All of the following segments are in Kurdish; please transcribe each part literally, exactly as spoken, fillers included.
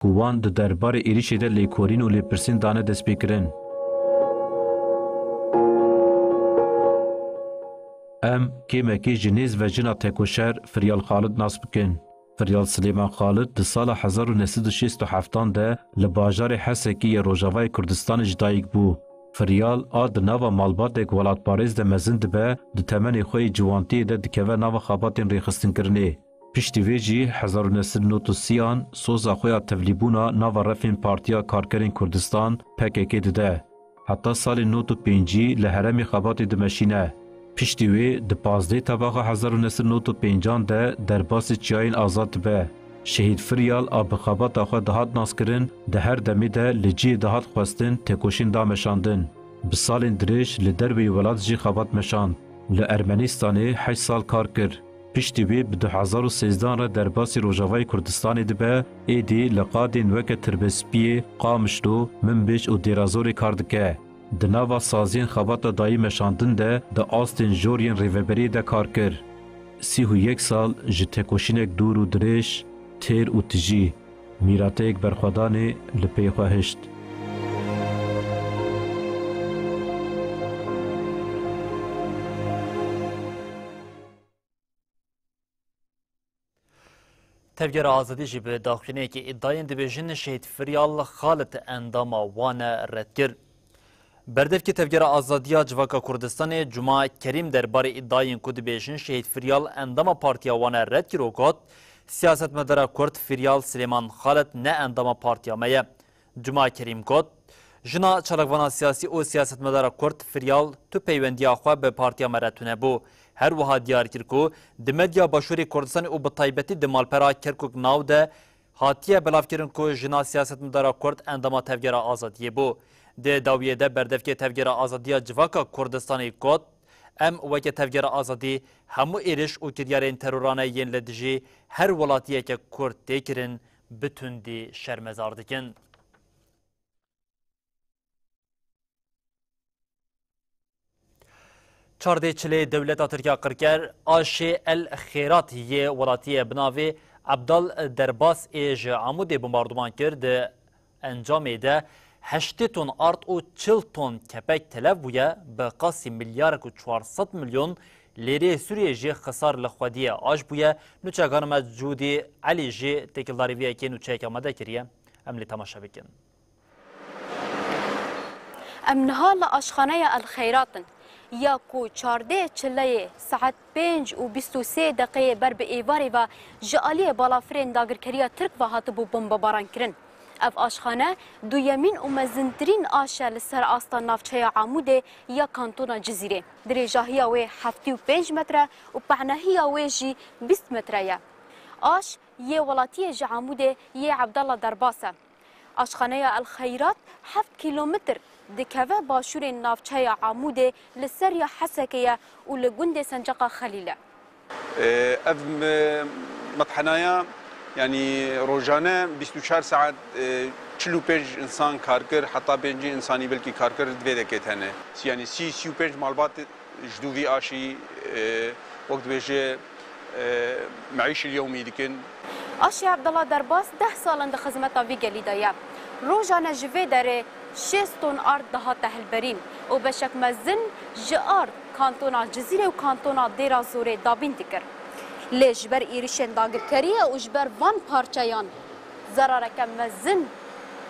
ku wan di derbarê êrîşê de lêkolîn û lêpirsîn dane destpêkirin. Em kêmekê ji nêz ve jina tekoşer Firyal Xalid nas bikin. Firyal Silêman Xalid di sala hezar û neh sed û şêst û heftan de li bajarê Hesekê yê Rojavayê Kurdistanê ji dayik bû. Firyal a di nava malbatek welatparêz de mezin dibe, di temenê xwe yê ciwantiyê de dikeve nava xebatên rêxistinkirinê. Piştî vê jî hezar û neh sed û nod û sêyan soza xwe ya tevlîbûna nava refên Partiya Karkerên Kurdistan, P K K, dide. Heta salên nod û pêncî li herêmê xebatê dimeşîne. Piştî wê di pazdeh Tebaxa hezar û neh sed û nod û pêncan de derbasî çiyayên azad dibe. Şehîd Firyal a bi xebata xwe dihat naskirin, di her demê de li cihê dihat xwestin têkoşîn da meşandin. Bi salên dirêj li derveyî welat jî xebat meşand. Li Ermenîstanê heşt sal kar kir. Piştî wê bi du hezar û sêzdehan re derbasî Rojavayê Kurdistanê dibe, êdî li qadên weke Tirbespiyê, Qamişlo, Minbij û Dêrazorê kar dike. Di nava saziyên xebata dayî meşandin de di astên jor yên rêveberiyê de kar kir. Sî û yek sal ji tekoşînek dûr û dirêj, têr û tijî, mîrateyek berxwedanê li pey xwe hişt. Tevgera Azadî jî bi daxuyaniyekî îdayên dibêjin Şehîd Firyal Xalid endama wan e red kir. Berdevkê Tevgera Azadiya Civaka Kurdistanê Cuma Kerîm derbarê îdayên ku dibêjin Şehîd Firyal endama partiya wan e red kir û got, siyasetmedara Kurd Firyal Silêman Xalid ne endama partiya me ye. Cuma Kerîm got, jina çalakvana siyasî û siyasetmedara Kurd Firyal tu peywendiya xwe bi partiya me re tune bû. Her wiha diyar kir ku di medya Başûrê Kurdistanê û bi taybetî di malpera Kerkûk Now de hatiye belavkirin ku jina siyasetmedara Kurd endama Tevgera Azadiyê bû. Di dawiyê de berdevkê Tevgera Azadiya Civaka Kurdistanê got, em weke Tevgera Azadî hemû êriş û kiryarên terorane yên li dijî her welatiyeke Kurd tê kirin, bi tundî şermezar dikin. Çardê Çilê dewleta Tirk ya qirker Aşê El Xêrat yê welatiyê bi navê Ebdal Derbas ê ji Amûdê bombarduman kir, di encamê de heştê ton ard û çil ton kepek telef bûye, bi qasî milyarek û çar sed milyon lêrê Sûriyê jî xisar li xwediyê aş bûye. Nûçegana me Cûdî Elî jî têkildarî vê yekê nûçeyeke amade kiriye. Em lê temaşe bikin. Em niha li aşxaneya El Xeyrat in, ya ku çardeh Çileyê saet pênc û bîst û sê deqeyê ber bi êvarê ve ji aliyê balafirên dagirkeriya Tirk ve hatibû bombebaran kirin. Ev aşxane duyemîn û mezintirîn aş e li ser asta navçeya Amûdê ya kantona Cizîrê. Dirêjahiya wê heftê û pênc metre û pehnehiya wê jî bîst metre ye. Aş yê welatiyê ji Amûdê yê Ebdallah Derbas e. Aşxaneya El Xeyrat heft kîlometr dikeve başûrê navçeya Amûdê, li ser ya Hesekê ye û li gundê Sencaqa Xelîl e. Ev me-, methenaya, yanî rojane bîst û çar saet, e, çil û pênc insan kar kir, heta pêncî insanî belkî kar kir, di vê dekê tene. Yanî sî, sî û pênc malbat ji dû vî aşî, e, wek dibêje, e, meîşil yewmî dikin. Aşê Ebdullah Derbas deh sal in di xizmeta vî gelî de ye. Rojane ji vê derê şêst ton ard dihate hilberîn û beşek mezin ji ard kantona Cizîrê û kantona Dêra Zorê dabîn dikir. Lê ji ber êrişên dagirkeriyê û ji ber van parçeyan zerareke mezin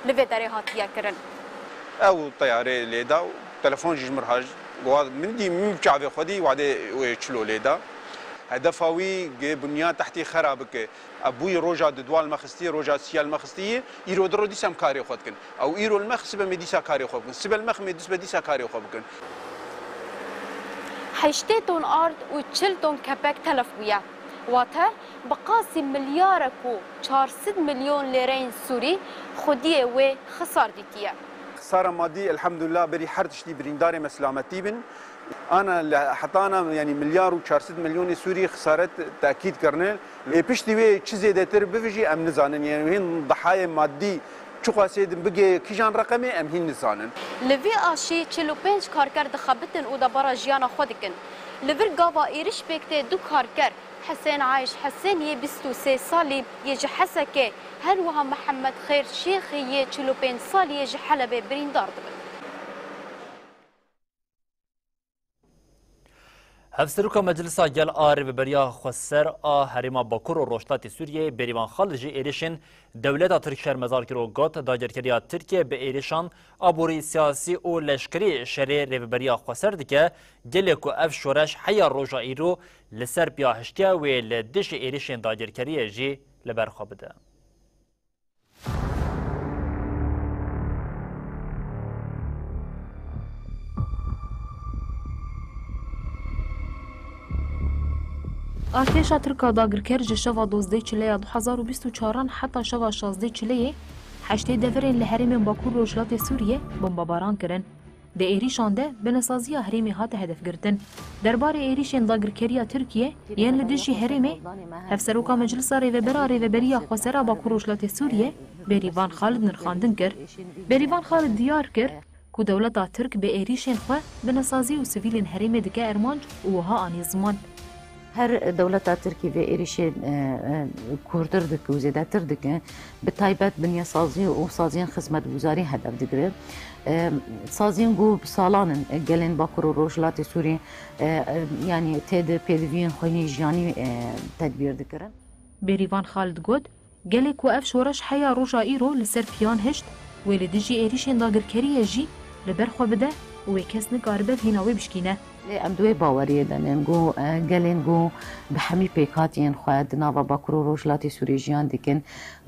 li vê derê hatiye kirin. Ew teyarê lê da û telefon jî ji min re hat. Got, min dî, min bi çavê xwe dî, wadê wê çilo lê da. Hedefa wî gi bunya tehtî xera bike. Ev bûyî roja di dua li me xistî, roja siya li me xistî, îro di ro dîsa em karê xwe dikin. Ew îro li me xist, sibe me dîsa karê xwe bikin. Sibe li me ximê, dûs be dîsa karê xwe bikin. Heştê ton ard û çil ton kepek telef bûye. Wate, bi qasî milyarek û çar sed milyon lêreyên Sûrî xwediyê wê xisar dîtiye. Xisara madî, elhamdulillah, berî her tiştî birîndarê me silametî bin. Ana li, heta ana, yanî milyar û çar sed milyonê Sûrî xisaret tekîd kirine. Ê piştî wê çi zêdetir bibe jî em nizanin. Yanî hîn dihayê madî çiqasê din bigê kîjan reqemê em hîn nizanin. Li vî aşî çil û pênc karker dixebitin û debara jiyana xwe dikin. Li vir gava êriş pêk tê du karker Hesên Ayş Hesên yê bîst û sê salî yê ji Hesekê, her wiha Mihemed Xêr Şêxî yê çil û pênc salî yê ji Helebê birîndar dibin. Hevseroka Meclisa Gel a Rêveberiya Xweser a Herêma Bakur û Rojhilatê Sûriyeyê Bêrîvan Xalid jî êrişên dewleta Tirk şermezar kir û got, dagirkeriya Tirkiye bi êrişan aborî, siyasî û leşkerî şerê Rêveberiya Xweser dike, gelê ku ev şoreş heya roja îro li ser piya hiştiye, wê li dijî êrişên dagirkeriyê jî li ber xwe bide. Artêşa Tirk a dagirker ji şeva dozdeh Çileya du hezar û bîst û çaran heta şeva şazdeh Çileyê heştê deverên li herêmên Bakur Rojhilatê Sûriyê bombebaran kirin. Di êrîşan de binesaziya herêmê hate hedefgirtin. Derbarê êrîşên dagirkeriya Tirkiye yên li dijî herêmê, Hevseroka Meclisa Rêvebera Rêveberiya Xweser a Bakur Rojhilatê Sûriyê, Bêrîvan Xalid nirxandin kir. Bêrîvan Xalid diyar kir ku dewleta Tirk bi êrîşên xwe binesazî û sivîlên herêmê dike ermanc û wiha anî ziman. Her dewleta Tirkî vê êrîşê, e, e, kûrtir dike û zêdetir dike. Bi taybet binyasazî û saziyên xizmetguzarî hedef digire. E, saziyên ku bi salan in, e, gelên Bakur û Rojhilatê Sûrî, e, e, yanî tê di pêdiviyên xwînî jiyanî, e, tedbîr dikirin. Bêrîvan Xalid got, gelê ku ev şoreş heya roja îro li ser piyan hişt, wê li dijî êrîşên dagirkeriyê jî li ber xwe bide û wê kes nikaribe vîna wê bişkîne. Lê em di wê baweriyê de nin ku, e, gelên ku bi hemî pêkhatiyên xwe di nava Bakur û Rojhilatê Sûriyê jiyan dikin,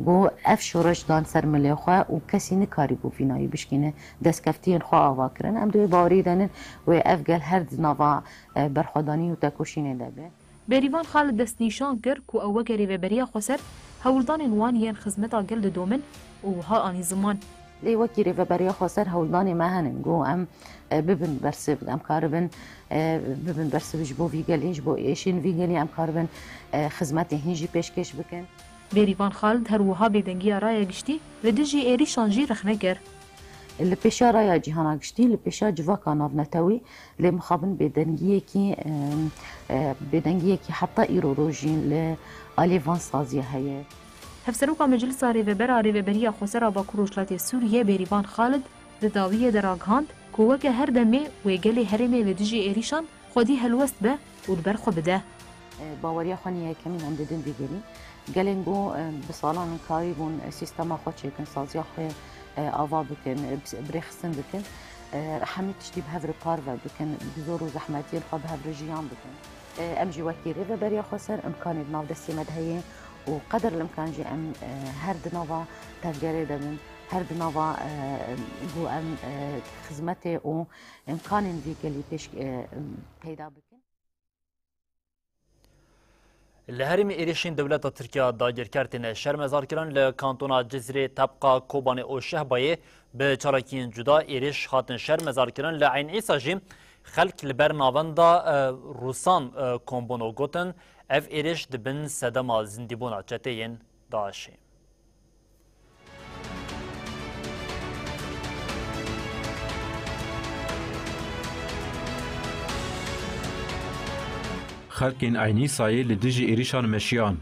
ku ev şoreş dan ser milê xwe û kesî nikarîbû vîna wî bişkîne, destkeftiyên xwe ava kirin. Em di wê baweriyê de nin wê ev gel her di nava, e, berxwedanî û tekoşînê de be. Bêrîvan Xalid destnîşan kir ku ew weke Rêveberiya Xweser hewldanên wan yên xizmeta gel didomin û wiha anî ziman. Lê wekî Rêveberiya Xweser hewldanê me henin ku em, e, bibin bersiv, em karibin, e, bibin bersiv ji bo vî gelî, ji bo êşên vî gelî em karibin, e, xizmetê hîn jî pêşkêş bikin. Bêrîvan Xalid her wiha bêdengiya raya giştî li dijî êrîşan jî rexne kir. Li pêşa raya cîhana giştî, li pêşa civaka navnetewî lê mixabin bêdengiyekî, e, e, bêdengiyekî heta îro rojîn li alî van saziya heye. Hevseroka Meclisa Rêvebera Rêveberiya Xweser a Bakur Rojhilatê Sûriyê Bêrîvan Xalid di dawiyê de ragihand ku weke her demê wê gelê herêmê li dijî êrîşan xwedî helwest be û li ber xwe bide. E, baweriya xwe nî yekemîn em didin vî gelî. Gelên ku, e, bi salan in karîbûn, e, sîstema xwe çêkin, saziya xwe, e, ava bikin, e, bi-, bi rêxistin bikin, e, hemî tiştî bi hev re parve bikin, bi zor û zehmetiyên xwe bi hev re jiyan bikin. E, em jî wekî Rêveberiya Xweser imkanê di nav destê me de heye û qeder el imkan jî em, e, her di nava tevgerê de bin, her di nava, e, ku em, e, xizmetê û imkanên vî gelî pêş, e, peyda bikin. Li herêmê êrişên dewleta Tirkiye dagirker têne şermezarkirin. Li kantona Cizrê, Tebqa, Kobanê û Şehbayê bi çalakiyên cuda êriş hatin şermezarkirin. Li Eyn Îsa jî xelk li ber navenda, e, Rûsan, e, kom bûn û gotin, ev êriş di bin sedema zindîbûna çeteyên DAIŞê. Xelkên Eynîsayê li dijî êrîşan meşiyan.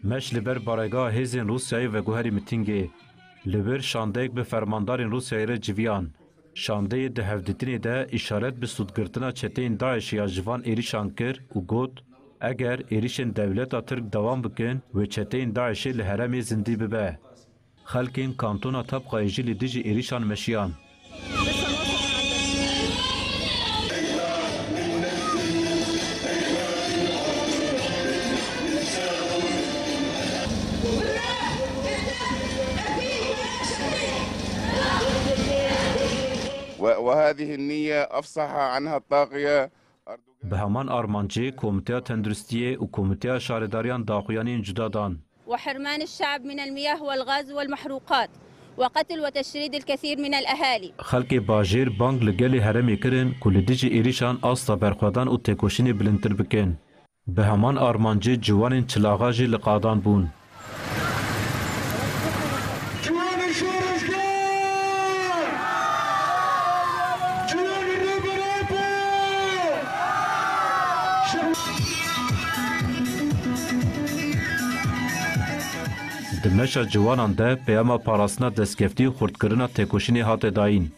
Meş li ber baregeha hêzên Rûsyayê veguherî mitîngê. Li wir şandeyek bi fermandarên Rûsyayê re civiyan. Şandeyê di hevdîtinê de îşaret bi sûdgirtina çeteyên DAIŞê ya ji van êrîşan kir û got, eger êrîşên dewleta Tirk dewam bikin, wê çeteyên DAIŞê li herêmê zindî bibe. Xelkên kantona Tebqayê jî li dijî êrîşan meşiyan. و-، وهذه النية أفصح عنها الطاغية أردوغان. Bi heman armancê Komîteya Tenduristiyê û Komîteya Şaredariyan daxuyaniyên cuda dan. وحرمان الشعب من المياه والغاز والمحروقات، وقتل وتشريد الكثير من الأهالي. Xelkê bajêr bang li gelê herêmê kirin ku li dijî êrîşan asta berxwedan û têkoşînê bilindtir bikin. Bi heman armancê ciwanên çilaxa jî li qadan bûn. Di meşa ciwanan de peyama parastina destkeftî û xurtkirina têkoşînê hate dayîn.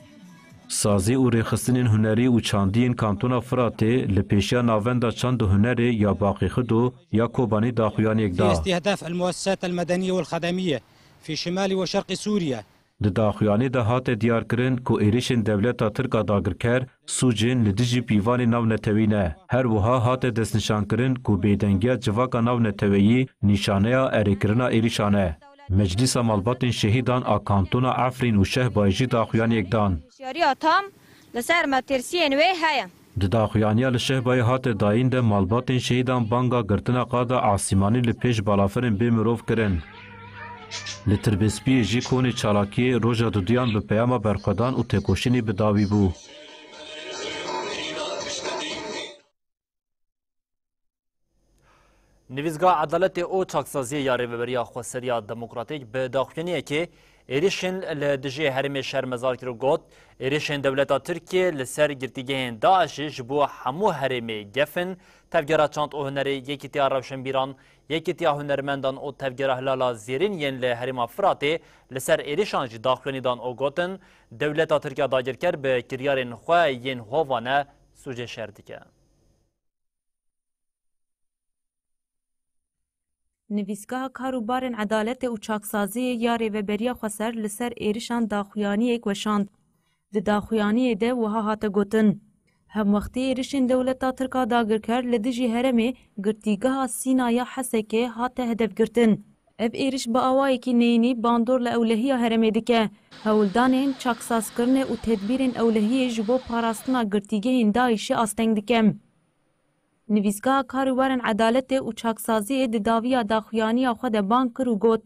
Sazî û rêxistinên hunerî û çandî yên Kantona Firatê li pêşiya Navenda Çand û Hunerê ya Baqî Xido ya Kobanî daxuyaniyek da. استهداف المؤسسات المدنية والخدمية في شمال وشرق سوريا. Di daxuyanî de hate diyarkirin ku êrişên dewleta Tirk a dagirker sûcên li dijî pîvanên navnetewî ne. Her wiha hate destnîşankirin ku bêdengiya civaka navneteweyî nîşaneya erêkirina êrişan e. Meclîsa Malbatên Şehîdan a Kantona Efrîn û Şehbayê jî daxuyaniyek dan. Şiyariya tam li ser metirsiyên wê heye. Di daxuyaniya li Şehbayê hate dayîn de malbatên şehîdan banga girtina qada asîmanî li pêş balafirên bê mirov kirin. Li Tirbêspiyê jî konê çalakiyê roja duduyan bi peyama berxwedan û têkoşînê bi dawî bû. Nivîsga Edaletê û Çaksaziyê ya Rêveberiya Xweseriya Demokratîk bi daxuyaniyekê êrişên li dijî herêmê şermezar kir û got, êrişên dewleta Tirkiyê li ser girtîgehên DAIŞê ji bo hemû herêmê gef in, Tevgera Çand û Hunerê, Yekîtiya Rewşenbîran, Yekîtiya Hunermendan û Tevgera Hilala Zêrîn yên li herêma Firatê li ser êrişan jî daxuyanî dan û gotin, dewleta Tirk a dagirker bi kiryarên xwe yên hovane sûcê şer dike. Nivîsgeha Kar û Barên Edaletê û Çaksaziyê ya Rêveberiya Xweser li ser êrişan daxuyaniyek weşand. Di daxuyaniyê de wiha hate gotin, hemwextî êrişên dewleta Tirk a dagirker li dijî herêmê girtîgeha Sîna ya Hesekê hate hedefgirtin. Ev êriş bi awayekî neyînî bandor li ewlehiya herêmê dike. Hewldanên çaksazkirinê û tedbîrên ewlehiyê ji bo parastina girtîgehên DAIŞê asteng dike. Nivîsgeha Kar û Barên Edaletê û Çaksaziyê di dawiya daxuyaniya xwe de bang kir û got,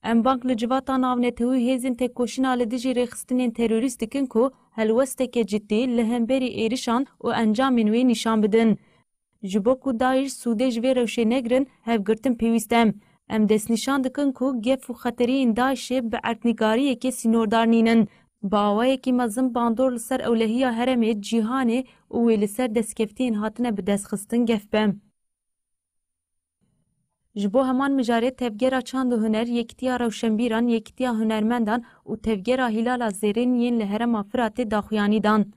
em bang li civata navnetewî û hêzên têkoşîna li dijî rêxistinên terorîst dikin ku helwesteke cidî li hemberî êrişan û encamên wê nîşan bidin. Ji bo ku DAIŞ sûdê ji vê rewşê negirin, hevgirtin pêwîst e. Em destnîşan dikin ku gef û xeteriyên DAIŞê bi erdnîgariyekê sînordar nînin. Bi awayekî mezin bandor li ser ewlehiya herêmê, cîhanê û wê li ser destkeftiyên hatine bi dest xistin gef be. Ji bo heman mijarê Tevgera Çand û Huner, Yekîtiya Rewşenbîran, Yekîtiya Hunermendan û Tevgera Hîlala Zêrîn yên li herêma Firatê daxuyanî dan.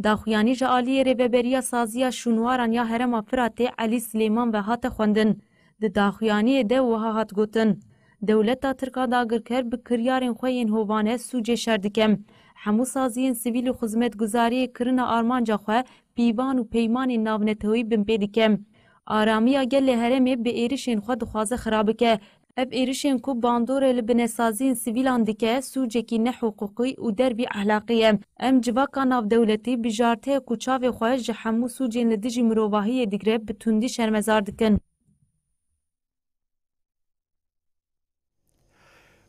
Daxuyanî ji aliyê Rêveberiya Saziya Şûnwaran ya Herêma Firatê Elî Silêman ve hate xwendin. Di daxuyaniyê de wiha hat gotin, dewleta Tirk a dagirker bi kiryarên xwe yên hovane sûcê şer dike. Hemû saziyên sivîl û xizmetguzariyê kirina armanca xwe pîvan û peymanên navnetewî binpê dike. Aramiya gelê herêmê bi êrişên xwe dixwaze xira bike. Ev êrişên ku bandorê li binesaziyên sivîlan dike, sûcekî nehiqûqî û dervî ehlaqî ye. Em civaka navdewletî bijartiyek ku çavê xwe ji hemû sûcên li dijî mirovahiyê digire, bi tundî şermezar dikin.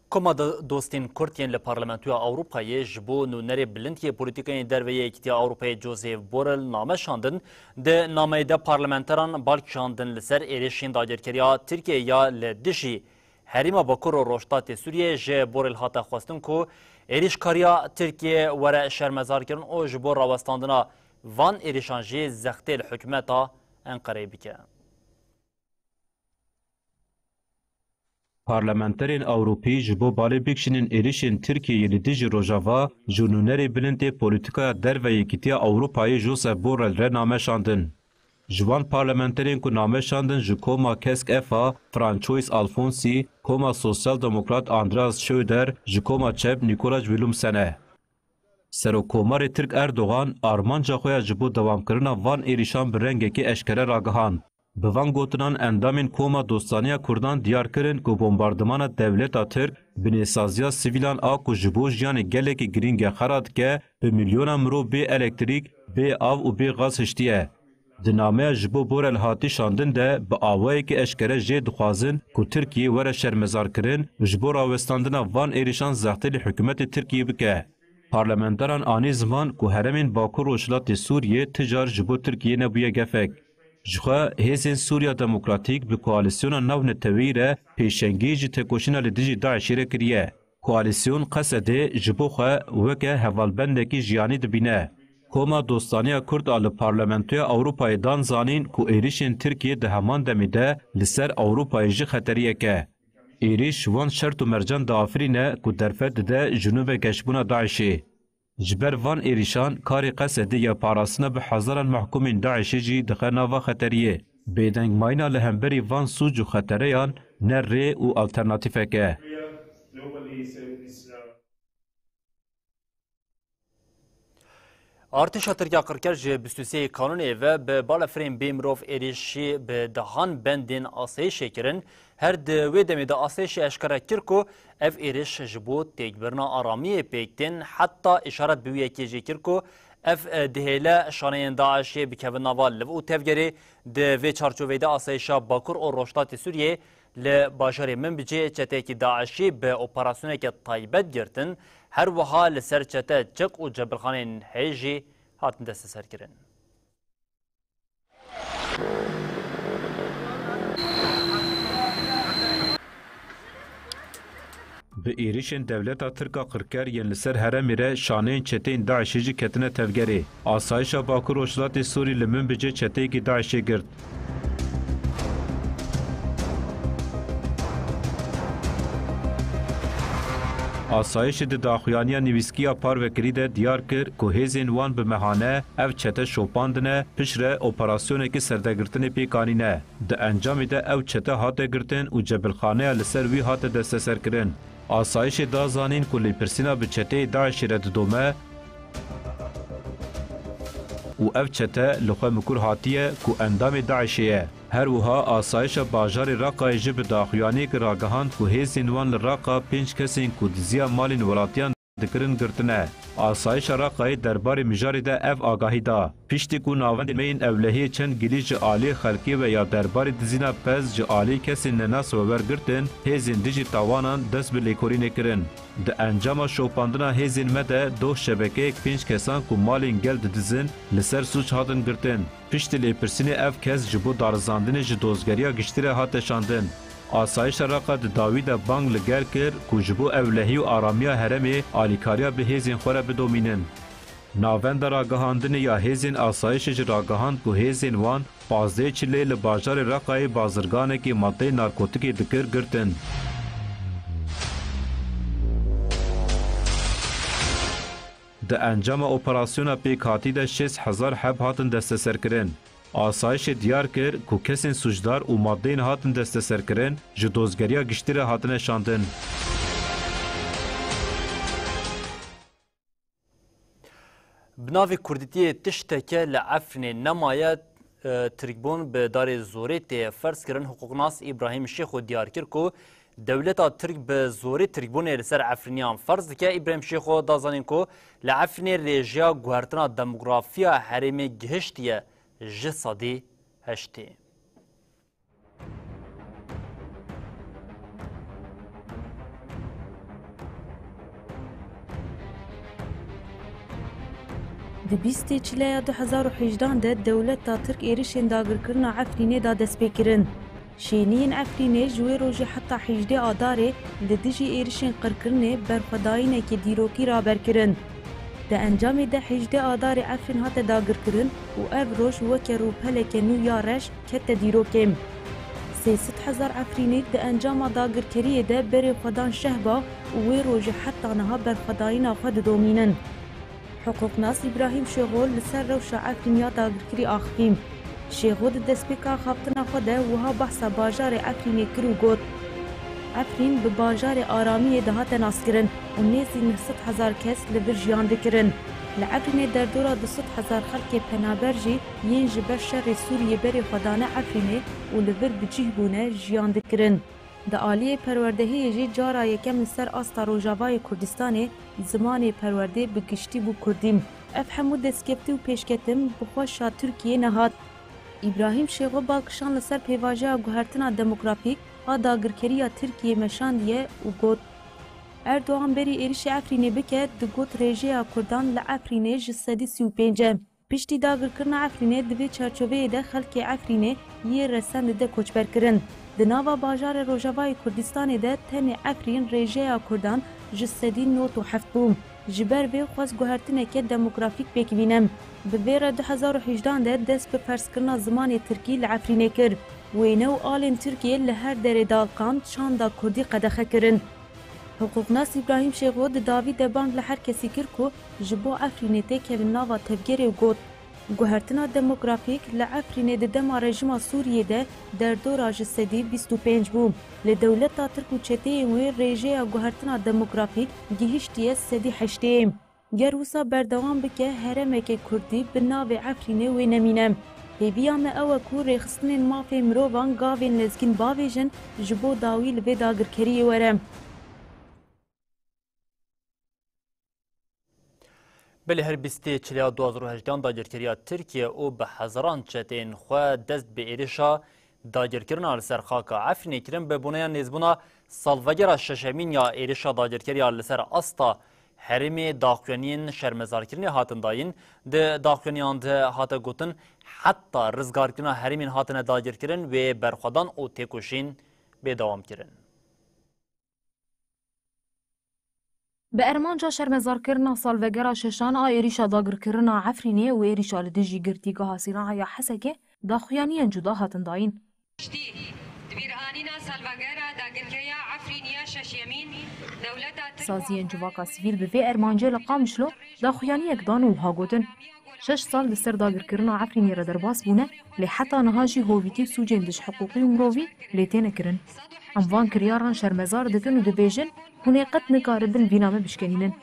Koma do-, Dostên Kurd yên li Parlamentoya Ewropayê ji bo nûnerê bilind yê polîtîkayên derve yê Yekîtiya Ewropayê Josep Borrell name şandin. Di nameyê de parlamenteran bal kişandin li ser êrişên dagirkeriya Tirkiyeyê ya li dijî herêma Bakur û Rojhilatê Sûriyeyê. Ji Borrell hate xwestin ku êrîşkariya Tirkiyê were şermezarkirin û ji bo rawestandina van êrişan jî zextê li hikûmeta Enqereyê bike. Parlamenterên Ewropî ji bo balê bikişînin êrişên Tirkiyeyê li dijî Rojava, ji nûnerê bilind ê polîtîkaya derve Yekîtiya Ewropayê Josep Borrell re name şandin. Ji wan parlamenterên ku name şandin ji koma Kesk Efa, François Alfonsi, koma Sosyal Demokrat Andreas Schöder, ji koma Çep Nikolaj Willumsen e. Serokkomarê Tirk Erdogan armanca xwe ya ji bo dewamkirina van êrîşan bi rengekî eşkere ragihand. Bi van gotinan endamên Koma Dostaniya Kurdan diyar kirin ku bombardimana dewleta Tirk binêsaziya sivîlan a ku ji bo jiyanê gelekî girîng e xera dike, bi milyona mirov bê elektrîk, bê av û bê gaz hiştiye. Di nameya ji bo Borel hatî şandin de bi awayekî eşkere jê dixwazin ku Tirkiye were şermezarkirin û ji bo rawestandina van êrîşan zextê li hikûmetê Tirkiye bike. Parlamenteran anî ziman ku herêmên Bakur Rojhilatê Sûriyê ti car ji bo Tirkiyê nebûye gefek. Jixwe hêzên Sûriya Demokratîk bi koalîsyona navneteweyî re pêşengiyê ji têkoşîna li dijî DAIŞê re kiriye. Koalîsyon Qesedê ji bo xwe weke hevalbendekî jiyanî dibîne. Koma Dostaniya Kurd a li Parlamentoya Ewropayê dan zanîn ku êrişên Tirkiyê di heman demê de li ser Ewropayê jî xeteriyek e. Êrîş wan şert û mercan diafirîne ku derfet dide ji nû ve geşbûna DAIŞê. Ji ber van êrîşan karê Qesedê ya parastina bi hezaran mehkûmên DAIŞê jî dixe nava xeteriyê. Bêdengmayîna li hemberî van sûc û xetereyan ne rê û alternatîfek e. Artêşa Tirk ya qirker ji bîst û sê Kanûnê ve bi balafirên bê mirov êrîşî bi dehan bendên asayişê kirin. Her di wê demê de asayişê eşkere kir ku ev êrîş ji bo têkbirina aramiyê pêk tên, heta îşaret bi wî yekê jî kir ku ev, e, dihêle şaneyên DAIŞê bikevin nava liv û tevgerê. Di vê çarçoveyê de asayişa Bakur û Rojhilatê Sûriyê li bajarê Minbicê çeteyekî DAIŞî bi operasyoneke taybet girtin, her wiha li ser çete çiq û cebilxaneyên heyî jî hatin desteserkirin. Bi êrîşên dewleta Tirk a qirker yên li ser herêmê re şaneyên çeteyên DAIŞê jî ketine tevgerê. Asayişa Bakur Rojhilatê Sûrî li Minbicê çeteyekî DAIŞê girt. Asayişê di daxuyaniya nivîskî ya parvekirî de diyar kir ku hêzên wan bi mehane ev çete şopandine, piştre operasyonekî serdegirtinê pêk anîne. Di encamê de ew çete hate girtin û cebilxaneya li ser wî hate desteserkirin. Asayişê da zanîn ku lêpirsîna bi çeteyê DAIŞê re didome û ev çete li xwe mikur hatiye ku endamê DAIŞê ye. Her wiha asayişa bajarê Reqayê jî bi daxuyaniyekê ragihand ku hêzên wan li Reqa pênc kesên ku diziya malên welatiyan dikirin girtine. Asayişa Reqayê derbarê mijarê de ev agahî da. Piştî ku navendên me yên ewlehiyê çend gilî ji aliyê xelkê ve ya derbarê dizîna pez ji aliyê kesên nenas ve wergirtin, hêzên dijî tawanan dest bi lêkolînê kirin. Di encama şopandina hêzên me de doh şebekeyek pênc kesan ku malên gel didizin, li ser sûc hatin girtin. Piştî lêpirsînê ev kes ji bo darizandinê ji dozgeriya giştî re hate şandin. Asayişa Reqa di dawî de bang li gel kir ku ji bo ewlehî û aramiya herêmê alîkariya bi hêzên xwe re bidomînin. Navenda ragihandinê ya hêzên asayişê jî ragihand ku hêzên wan pazdehê çileyê li bajarê Reqayê bazirganekî madeyê narkotikê dikir girtin. Di encama operasyona pêkhatî de şêst hezar heb hatin desteserkirin. Asayişê diyar kir ku kesên sûcdar û madeyên hatin desteserkirin ji dozgeriya giştî re hatine şandin. Bi navê Kurdîtiyê tişteke li Efrînê nemaye, e, Tirkbûn bi darê zorê tê ferzkirin. Hiqûqnas Îbrahîm Şêxo diyar kir ku dewleta Tirk bi zorê Tirkbûnê li ser Efrîniyan ferz dike. Îbrahîm Şêxo da zanîn ku li Efrînê rêjeya guhertina demografiya herêmê gihiştiye ji sedî heştê. Di bîstê çileya du hezar û hejdan de dewleta Tirk êrişên dagirkirina Efrînê da destpêkirin. Şêniyên Efrînê ji wê rojê heta hejdê Adarê li dijî êrişên qirkirinê berxwedayîneke dîrokî raber kirin. Di encamê de hejdê Adarê Efrîn hate dagirkirin û ev roj weke rûpeleke nû ya reş kete dîrokê. Sê sed hezar Efrînî di encama dagirkeriyê de berê xwe dan Şehba û wê rojê heta niha berxwedayîna xwe didomînin. Hiqûqnas Îbrahîm Şêxo li ser rewşa Efrîn ya dagirkirî axivî. Şêxo di destpêka axaftina xwe de wiha behsa bajarê Efrînê kir û got, Efrîn bi bajarê aramiyê dihate naskirin û nêzî neh sed hezar kes li vir jiyan dikirin. Li Efrînê derdora du sed hezar xelkê penaber jî yên ji ber şerê Sûriyê berê xwe dane Efrînê û li vir bi cih bûne jiyan dikirin. Di aliyê perwerdehiyê jî cara yekem li ser asta Rojavayê Kurdistanê zimanê perwerdê bi giştî bû Kurdî. Ev hemû destkeftî û pêşketin bi xweşa Tirkiyê nehat. Îbrahîm Şêxo bal kişand li ser pêvajoya guhertina demografîk a dagirkeriya Tirkiyê meşandiye û got, Erdogan berî êrişê Efrînê bike, digot rêjeya Kurdan li Efrînê ji sedî sî û pênc e. Piştî dagirkirina Efrînê di vê çarçoveyê de xelkê Efrînê yê resen dide koçberkirin. Di nava bajarê Rojavayê Kurdistanê de tenê Efrîn rêjeya Kurdan ji sedî nod û heft bû. Ji ber vê xwest guhertineke demografîk pêk bîne. Bi vê re du hezar û hejdan de dest bi ferzkirina zimanê tirkî li Efrînê kir. Wêne û alên Tirkiyê li her derê dalqand, çanda Kurdî qedexe kirin. Hiqûqnas Îbrahîm Şêxo di dawî de bang li her kesî kir ku ji bo Efrînê têkevin nava tevgerê û got, Guhertina demografîk li Efrînê di dema rejîma Sûriyê de derdora ji sedî bîst û pênc bû. Li dewleta Tirk û çeteyên wê rêjeya guhertina demografîk gihiştiye sedî heştê. Ger wisa berdewam bike, herêmeke Kurdî bi navê Efrînê wê nemîne. Hêviya me ew e ku rêxistinên mafê mirovan gavên lezgîn bavêjin, ji bo dawî li vê dagirkeriyê were. Belê her bîstê çilya du hazar û hejdehan dagirkeriya Tirkiye û bi hezaran çeteyên xwe dest bi êrişa dagirkirina li ser xaka Efrînê kirin, bi boneya nêzbûna salvegera şeşemîn ya êrişa dagirkeriya li ser asta herêmê daxuyaniyên şermezarkirinê hatin dayîn. Di daxuyaniyan de hate gotin, heta rizgarkirina herêmên hatine dagirkirin wê berxwedan û têkoşîn bêdewam kirin. Bi armanca şermezarkirina salvegera şeşan a êrîşa dagirkirina Efrînê û êrîşa li dijî girtîgeha Sîna'a ya Hesekê daxuyaniyên cuda hatin dayîn. Piştî di bîranîna salvegera dagirkeriya Efrînê ya şeşyemîn, dewleta Tirk Saziyên civaka sivîl bi vê armancê li Qamişlo daxuyaniyek dan û wiha gotin, Şeş sal li ser dagirkirina Efrînê re derbas bûne, lê heta niha jî hovîtî sûcên dij hiqûqî û mirovî lê têne kirin. Em van kiryaran şermezar dikin û dibêjin, hûn ê qet nikaribin vîna me bişkenînin.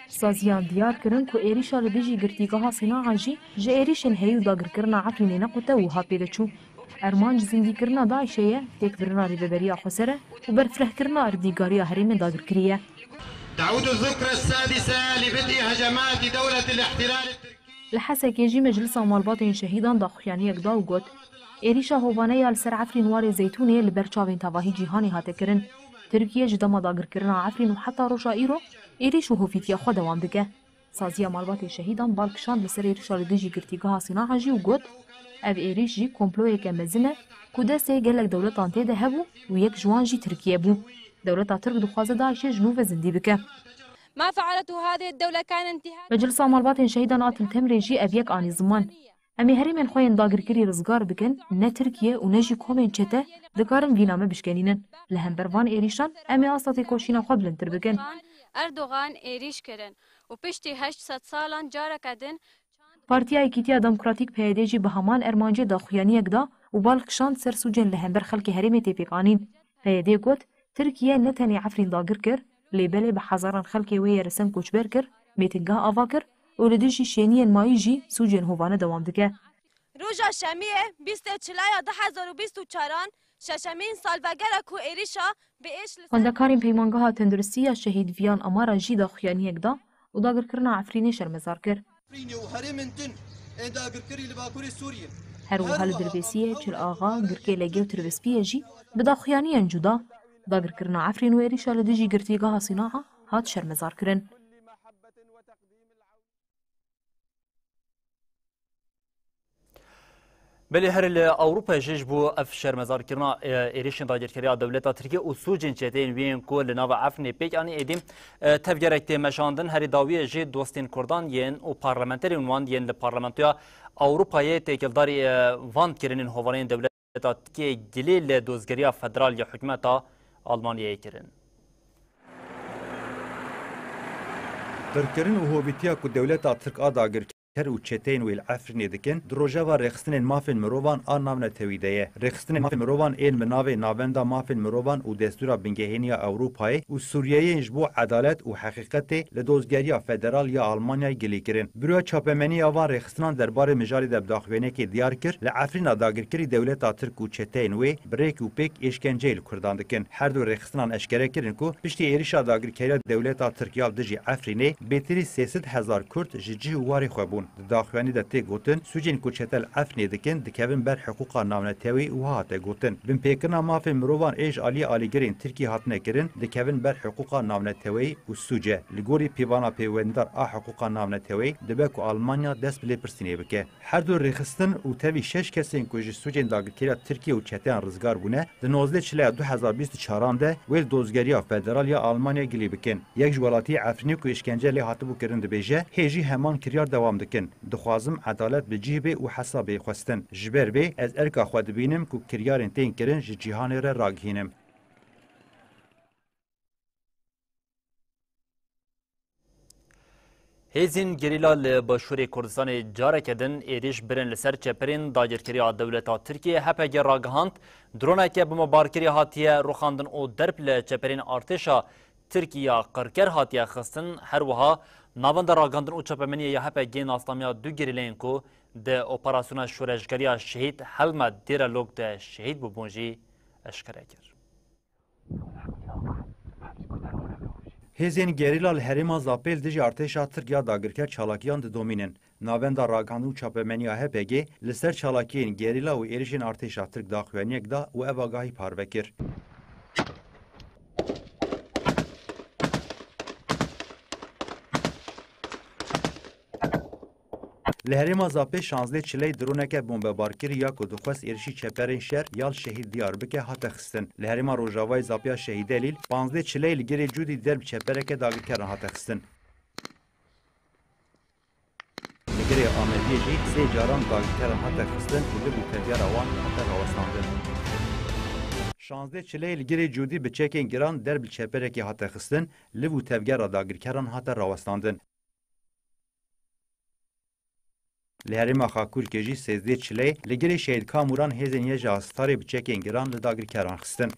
Saziyan diyar kirin ku êrîşa li dijî girtîgeha Sîna'a jî ji êrîşên heyî û dagirkirina Efrînê nequte û hat pêdeçû. Armanc zindîkirina DAIŞê ye, têkbirina rêveberiya xweser e û berfirehkirina erdnîgariya herêmên dagirkirî ye. تعود الذكرى السادسة لبدء هجمات دولة الاحتلال التركي. Li Hesekê jî Meclisa Malbatên Şehîdan daxuyaniyek da û got, Êrîşa hovane ya li ser Efrîn warê Zeytûnê li ber çavên tevahî cîhanê hate kirin. Tirkiye ji dema dagirkirina Efrîn û heta roja îro êrîş û hovîtiya xwe dewam dike. Saziya Malbatê Şehîdan bal kişand li ser êrişa li dijî girtîgeha Sîna'a jî û got, Ev êrîş jî komployeke mezin e ku destê gelek dewletan tê de hebû û yek ji wan jî Tirkiye bû. Dewleta Tirk dixwaze DAIŞê ji nû ve zindî bike. ما فعلته هذه الدولة كان انتهاك. Meclisa Malbatên Şehîdan a Til Temrê jî ev yek anî ziman. Em ê herêmên xwe yên dagirkirî rizgar bikin, ne Tirkiye û ne jî komên çete dikarin vîna me bişkenînin. Li hember van êrîşan em ê asta têkoşîna xwe bilindtir bikin. Erdogan êrîş kirin û piştî heşt sed salan careke din Partiya Yekîtiya Demokratîk P Y D jî bi heman ermancê daxuyaniyek da û bal kişand ser sûcên li hember xelkê herêmê tê pêkanîn. P Y D got, Tirkiye ne tenê Efrîn dagir kir, lê belê bi hezaran xelkê wê yê resen koçber kir, mêtingah ava kir û li dijî şêniyên mayî jî sûcên hovane dewam dike. Roja Şemiyê, bîstê Çilaya du hezar û bîst û çaran, şeşemîn salvegera ku êrîşa bi êş li ser Xwendekarên Peymangeha Tenduristî ya Şehîd Viyan Amara jî daxuyaniyek da û dagirkirina Efrînê şermezar kir. Efrînê û herêmên din ên dagirkirî li Bakurê Sûriyê. Her wiha li Dirbêsiyê, Çil Axa, Girkê Legê û Tirbespiyê jî bi daxuyaniyên cuda, dagirkirina Efrîn û êrîşa li dijî girtîgeha Sîna'a hat şermezarkirin. Belê her li Ewropayê jî ji bo ev şermezarkirina, e, êrişên dagirkeriya dewleta Tirkiye û sûcên çeteyên wê yên ku li nava Efrînê pêk anî êdî, e, tevgerek tê meşandin. Herî dawiyê jî dostên Kurdan yên û parlamenterên wan yên li Parlamentoya Ewropayê têkildarî, e, van kirinên hovanên dewleta Tirkiye gilî li dozgeriya federal ya hikûmeta Almanyayê kirin. Qirkirin û hovîtiya ku dewleta Tirk a dagirker û çeteyên wê li Efrînê dikin, di rojeva rêxistinên mafên mirovan a navnetewî de ye. Rêxistinên mafên mirovan ên bi navê Navenda Mafên Mirovan û Destûra Bingehîn ya Ewropayê û Sûriyeyê yên ji bo Edalet û Heqîqetê li Dozgeriya Federal ya Almanyayê gilî kirin. Buroya Çapemenî ya van rêxistinan derbarê mijarê de bi daxuyaniyekê diyar kir, li Efrîna dagirkerî dewleta Tirk û çeteyên wê bi rêk û pêk êşkenceyê li Kurdan dikin. Her du rêxistinan eşkere kirin ku piştî êrişa dagirkeriya dewleta Tirk ya li dijî Efrînê, bêtirî sê sed hezar Kurd ji cih û warê xwe bûn. Di daxuyanî de tê gotin, sûcên ku çete li Efrînê dikin, dikevin ber hiqûqa navneteweyî û hate gotin, binpêkirina mafên mirovan ê ji aliyê alîgirên Tirkiyê hatine kirin, dikevin ber hiqûqa navneteweyî û sûc e. Li gorî pîvana pêwendar a hiqûqa navneteweyî, dibe ku Almanya dest bi lêpirsînê bike. Her du rêxistin û tevî şeş kesên ku ji sûcên dagirkeriya Tirkiye û çeteyan rizgar bûne, di nozdeh Çilaya du hezar bîst û çaran de wê li Dozgeriya Federal ya Almanya gilî bikin. Yek ji welatiyê Efrînê ku îşkence lê hatibû kirin dibêje, hê jî heman kiryar dewam dike. kin. Dixwazim edalet bi cih bê û hesabê xwestin. Ji ber vê ez erka xwe dibînim ku kiryarên tên kirin ji cîhanê re ragihînim. Hêzên gerîla li Başûrê Kurdistanê careke din êrîş birin li ser çeperên dagirkeriya dewleta Tirkiyê H P G ragihand, droneke bombebarkirî hatiye rûxandin û derb li çeperên artêşa Tirk ya qirker hatiye xistin. Her wiha navenda ragihandin û çapemeniyê ya H P G nasnamiya du gerîleyên ku di operasyona şoreşgeriya şehîd Helmet Dêrelok de şehîd bûbûn jî eşkere kir. Hêzên gerîla li herêma Zapê li dijî artêşa Tirk ya dagirker çalakiyan didomînin. Navenda ragihandin û çapemeniya H P G li ser çalakiyên gerîla û êrişên artêşa Tirk daxuyaniyek da û ev agahî parve kir. Li herêma Zapê şazdeh çiley droneke bombebarkirî ya ku dixwest êrişî çeperên şer ya li şehîd diyar bike hate xistin. Li herêma Rojavayê Zapiya Şehîdelî li panzdeh çiley li girê Cûdî derb çepereke dagirkeran hate xistin. Li girê Amediyê jî sê caran dagirkeran hate xistin û liv û tevgera wan hate rawestandin. Şazdeh çiley li girê Cûdî bi çekên giran derb li çeperekê hate xistin, liv û tevgera dagirkeran hate rawestandin. Li herêma Xakurkê jî sêzdeh çiley li girê Şehîd Kamûran hêzên YJA Starê bi çekên giran li dagirkeran xistin.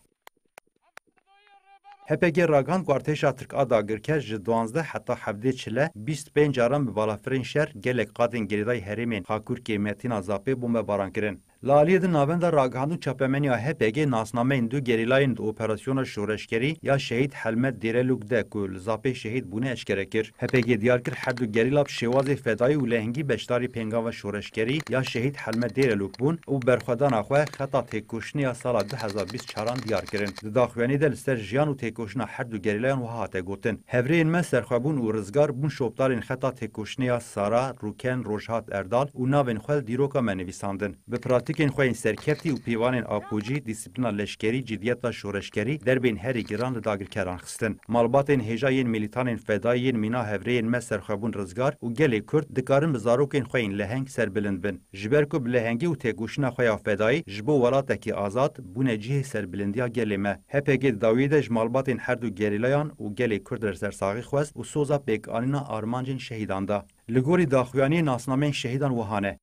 H P G ragihand ku artêşa Tirk a dagirker ji duwazdeh heta hevdeh çile bîst pênc caran bi balafirên şer gelek qadên girêdayî herêmên Xakurkê, Metîna, Zapê bombebaran kirin. Li aliyê din navenda ragihandin û çapemeniya H P G nasnameyên du gerîlayên di operasyona şoreşgerî ya Şehîd Helmet Dêrelûk de ku li Zapê şehîd bûne eşkere kir. H P G diyar kir her du gerîla bi şêwazê fedayî û lehengî beşdarî pêngava şoreşgerî ya Şehîd Helmet Dêrelûk bûn û berxwedana xwe xeta têkoşînê ya sala du hezar bîst çaran diyar kirin. Di daxuyaniyê de li ser jiyan û têkoşîna her du gerîlayan wiha hate gotin, Hevrêyên me Serxwebûn û Rizgar bûn şopdarên xeta têkoşînê ya Sara, Rûken, Rojhat, Erdal û navên xwe li dîroka me nivîsandin. Bi pratîkên xwe yên serkeftî û pîvanên apûcî, dîsîplîna leşkerî, cidiyeta şoreşgerî derbên herî giran li dagirkeran xistin. Malbatên hêja yên milîtanên fedayî yên mîna hevrêyên me Serxwebûn Rizgar û gelê Kurd dikarin bi zarokên xwe yên leheng serbilind bin. Ji ber ku bi lehengî û têkoşîna xwe ya fedayî ji bo welatekî azad bûne cihê serbilindiya gelê me. H P G di dawiyê de ji malbatên her du gerîlayan û gelê Kurd re sersaxî xwest û soza pêkanîna armancên şehîdan da. Li gorî daxuyaniyê nasnameyên şehîdan wiha ne.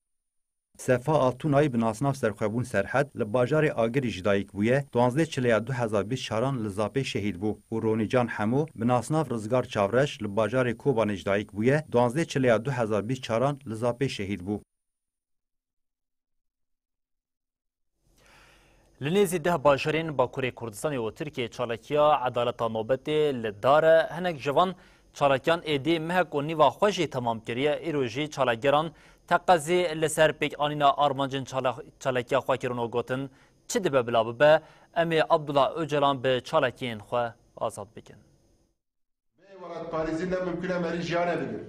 Sefa Altunay bi nasnav Serxwebûn Serhed li bajarê Agirî ji dayik bûye, duwazdeh çileya du hezar bîst çaran li Zapê şehîd bû û Ronîcan Hemo bi nasnav Rizgar Çavreş li bajarê Kobanê ji dayik bûye, duwazdeh çileya du hezar bîst çaran li Zapê şehîd bû. Li nêzî deh bajarên Bakurê Kurdistanê û Tirkiyê çalakiya Edaleta Nobetê li dar e. Hinek ji van çalakiyan êdî mehek û nîva xwe jî temam kiriye. Îro jî çalakgeran teqezî li ser pêkanîna armancên çala-, çalakiya xwe kirin û gotin, çi dibe bila bibe, em ê Abdullah Ocalan bi çalakiyên xwe azad bikin. Bê welatparêzî ne mimkun e merî jiyane bigir.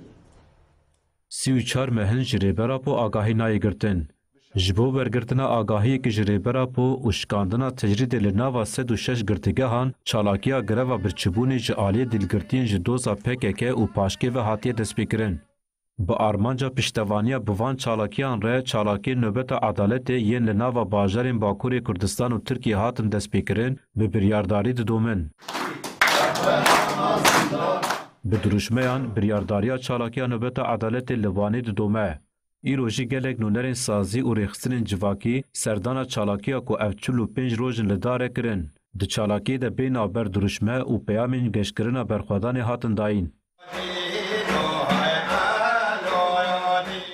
Sî û çar meh in ji Rêber Apo agahî nayê girtin. Ji bo wergirtina agahiyekî ji Rêber Apo û şikandina tecrîdê li nava sed û şeş girtîgehan, çalakiya greva birçîbûnê ji aliyê dîlgirtiyên ji doza P K K û paşkê ve hatiye destpêkirin. Bi armanca piştevaniya bi van çalakiyan re, çalakiyên Nobeta Edaletê yên li nava bajarên Bakurê Kurdistan û Tirkiyê hatin destpêkirin, bi biryardarî didomin. Bi dirûşmeyan, biryardariya çalakiya Nobeta Edaletê li Wanê didome. Îro jî gelek nûnerên sazî û rêxistinên civakî serdana çalakiya ku ev çil û pênc roj in li dar e kirin. Di çalakiyê de bê navber dirûşme û peyamên geşkirina berxwedanê hatin dayîn.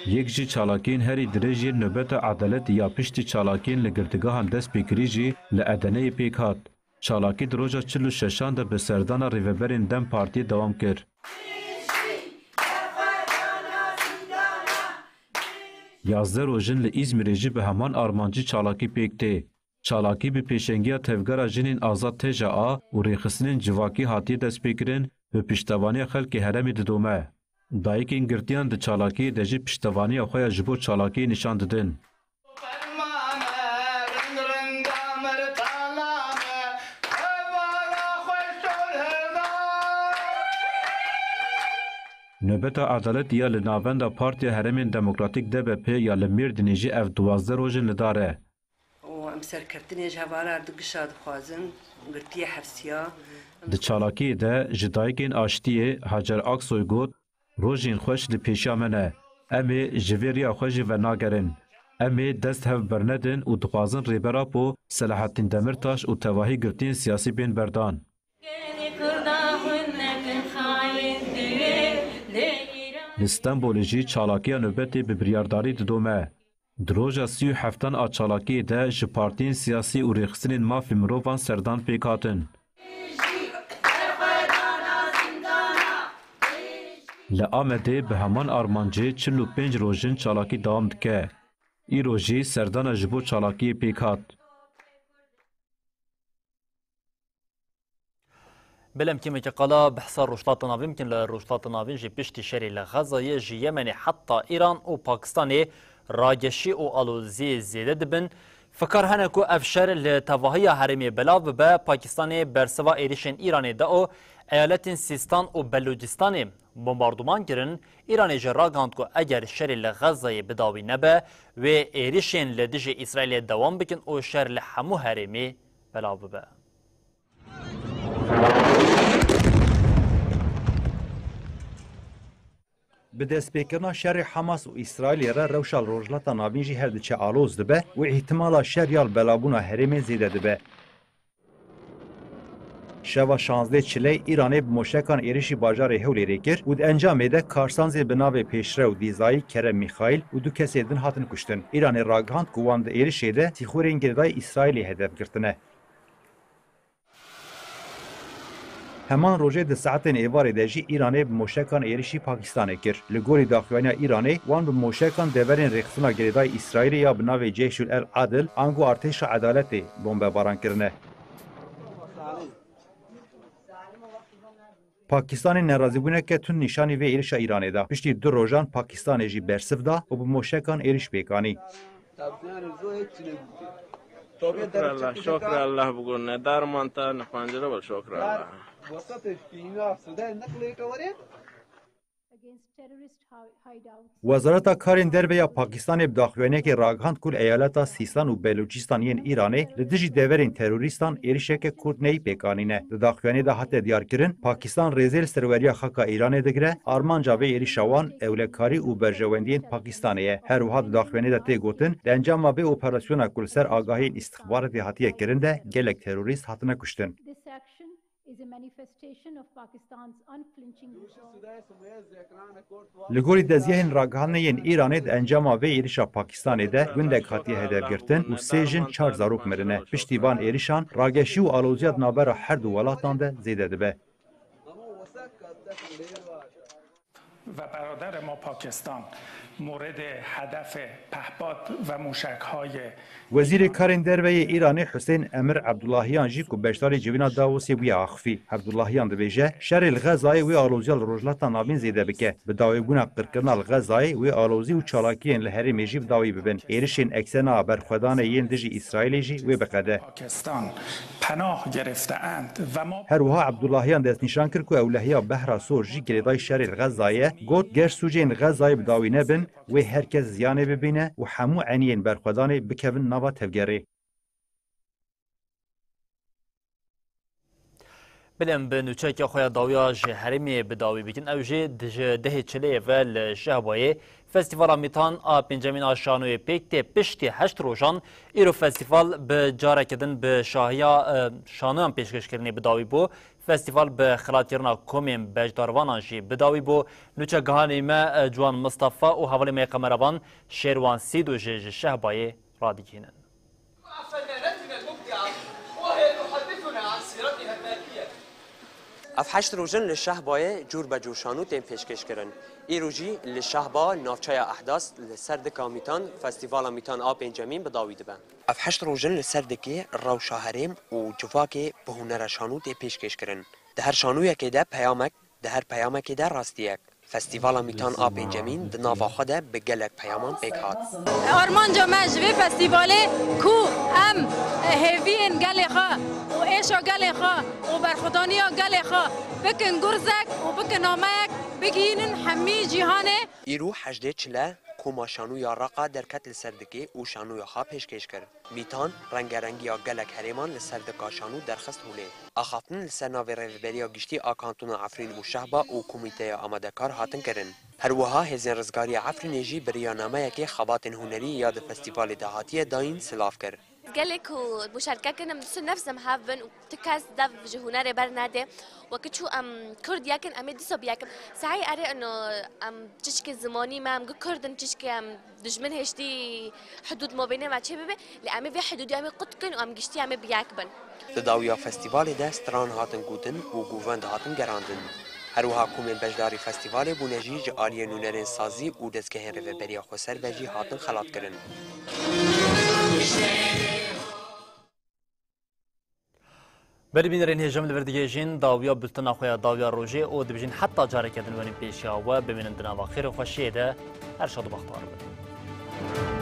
Yek ji çalakiyên herî dirêj yên Nobeta Edaletê ya piştî çalakiyên li girtîgehan dest pê kirî jî li Edeneyê pêk hat. Çalakî di roja çil û şeşan de bi serdana rêveberên DEM Partiyê dewam kir. Yazdeh roj in li Îzmîrê jî bi heman armancî çalakî pêk tê. Çalakî bi pêşengiya Tevgera Jinên Azad T J A û rêxistinên civakî hatiye destpêkirin, bi piştevaniya xelkê herêmê didome. Dayikên girtiyan di çalakiyê de jî piştevaniya xwe ya ji bo çalakiyê nîşan didin. Nobeta Edaletî ya li navenda Partiya Herêmên Demokratîk D B P ya li Mêrdînê jî ev duwazdeh roj in li dar e. Û em serkeftinê ji hevala erdî gişa dixwazin, girtiyê hefsiya. Di çalakiyê de ji dayikên aştiyê Hacer Aksoy got, rojên xweş di pêşiya me ne. Em ê ji vê riya xwe jî venagerin. Em ê dest hev bernedin û dixwazin Rêber Apo, Selahattin Demirtaş û tevahî girtiyên siyasî bên berdan. Li Stenbolê jî çalakiya nobetê bi biryardarî didome. Di roja sî û heftan a çalakiyê de ji partiyên siyasî û rêxistinên mafê mirovan serdan pêk hatin. Li Amedê bi heman armancê çil û pênc roj in çalakî dewam dike. Îro jî serdana ji bo çalakiyê pêk hat. Belê em kêmeke qala behsa Rojhilata Navîn bikin. Li Rojhilata Navîn jî piştî şerê li Xezayê ji Yemenê heta Îran û Pakistanê rageşî û aloziyê zêde dibin. Fikar hene ku ev şer li tevahiya herêmê belav bibe, Pakistanê bersiva êrişên Îranê da û eyaletên Sîstan û Belûcistanê bombarduman kirin. Îranê jî ragihand ku eger şerê li Xezayê bi dawî nebe, wê êrişên li dijî Îsraîlê dewam bikin û şer li hemû herêmê belav bibe. Bi destpêkirina şerê Hamas û Îsraîlê re rewşa li Rojhilata Navîn jî her diçe aloz dibe û îhtimala şer ya li belavbûna herêmê zêde dibe. Şeva şazdeh çiley Îranê bi moşekan êrişî bajarê Hewlêrê kir û di encamê de karsanzê bi navê pêşrew Dîzayî Kerem Mîxaîl û du kesê din hatin kuştin. Îranê ragihand ku wan di êrişê de tîxurên girêdayî Îsraîlê hedef girtine. Heman rojê di saetên êvarê de jî Îranê bi moşekan êrişî Pakistanê kir. Li gorî daxuyaniya Îranê, wan bi moşekan deverên rêxistina girêdayî Îsraîlê ya bi navê Ceyşul El Adil ango Artêşa Edaletê bombebaran kirine. Pakistanê nerazîbûneke tund nîşanî vê êrişa Îranê da. Piştî du rojan Pakistanê jî bersiv da û bi moşekan êriş pêk anî. Şokr Allah, şokr Allah bigurne. Darman ta ne pancere bol, şokr Allah. Wezareta Karên Derve ya Pakistanê bi daxuyaniyekê ragihand ku li eyaleta Sîstan û Belûçistan yên Îranê li dijî deverên terorîstan êrişeke kurdneyî pêk anîne. Di daxuyaniyê de hate diyarkirin, Pakistan rêzê li serweriya xaka Îranê digire, armanca vê êrişa wan ewlekarî û berjewendiyên Pakistanê ye. Her wiha di daxuyaniyê de tê gotin, di encama vê operasyona ku li ser agahiyên îstixbaratê hatiye kirin de gelek terorîst hatine kuştin. Is a manifestation of Pakistan's unflinching resolve. Li gorî dezgehên ragihandinê yên Îranê di encama vê êrişa Pakistanê de gundek hatiye hedefgirtin û sê jin çar zarok mirine. Piştî van êrişan rageşî û aloziya di navbera her du welatan de zêde dibe. و برادر ما پاکستان مورد هدف پهپاد و موشک‌های Wezîrê Karên Derve yê Îranê Husên Emir Ebdullahiyan jî ku beşdarî civîna Davosê bûye axifî. Ebdullahiyan dibêje, şerê li Xezayê wê aloziya li Rojhilata Navîn zêde bike. Bi dawîbûna qirkirina li Xezayê wê alozî û çalakiyên li herêmê jî bi dawî bibin. Êrişên eksena berxwedanê yên dijî Îsraîlê jî wê biqede. پاکستان پناه گرفته‌اند و ما Her wiha Ebdullahiyan destnîşan kir ku ewlehiya Behra Sor jî girêdayî şerê li Xezayê ye. Got, ger sûcên li Xezayê bi dawî nebin, wê her kes ziyanê bibîne û hemû eniyên berxwedanê bikevin nava tevgerê. Bilin bi nûçeyeke xwe ya dawiya ji herêmê bi dawî bikin. Ew jî di ji dehê çileyê ve li Şehbayê Festîvala Mîtan a pêncemîn a şanoyê pêk tê. Piştî heşt rojan îro festîval bi careke din bi şahiya, e, şanoyan pêşkêşkirinê bi dawî bû. Festîval bi xelatkirina komên beşdarvanan jî bi dawî bû. Nûçegihanê me, e, Ciwan Mistefa û hevalê me yê kameravan Şêrwan Sîdo jî ji Şehbayê radigihînin. Ev heşt roj in li Şehbayê cûr be cûr şano tên pêşkêşkirin. Îro jî li Şehba, navçeya Ehdas, li ser dika Mîtan, Festîvala Mîtan a pêncemîn bi dawî dibe. Ev heşt roj in li ser dikê rewşa herêm û civakê bi hunera şano tê pêşkêşkirin. Di her şanoyekê de peyamek, di her peyamekê de rastiyek. Festîvala Mîtan a pêncemîn di nava xwe de bi gelek peyaman pêk hat. Armanca me ji vê festîvalê ku em hêviyên gelê xwe û êşa gelê xwe û berxwedaniya gelê xwe bikin gurzek û bikin nameyek, Bigihînin hemî cîhanê. Îro hejdê çile, koma şanû ya Reqa derket li ser dikê û şanûya xwe pêşkêş kir. Mîtan, rengerengiya gelek herêman li ser dika şanû derxist holê. Axaftin li ser navê Rêveberiya Giştî a Kantona Efrîn û Şehba û Komîteya Amadekar hatin kirin. Her wiha hêzên rizgariya Efrînê jî bi riya nameyekê xebatên hunerî ya di festîvalê de hatiye dayîn silav kir. Gelê ku muşereke kin em disin nefs em hev bin û ti kes dev ji hunerê bernede. Wekî çû em Kurd yek in, em ê dîsa bi yek in. Sehî erê ino em çişkê zimanî me, em gi Kurd in, çişkê em dijmin hêştî hidûd mabênê me çê bibe, lê em ê vê hidûdê em ê qut kin û em giştî em ê bi yek bin. Di dawiya festîvalê de stran hatin gotin û govend hatin gerandin. Her wiha komên beşdarî festîvalê bûne jî ji aliyê nûnerên sazî û dezgehên Rêveberiya Xweser ve jî hatin xelatkirin. Berî bînerên hêja em li vir digihêjin dawiya bultena xwe ya dawiya rojê û dibêjin heta careke din werin pêşiya we, bimînin di nava xêr û xweşiyê de, her şad û bextewar bin.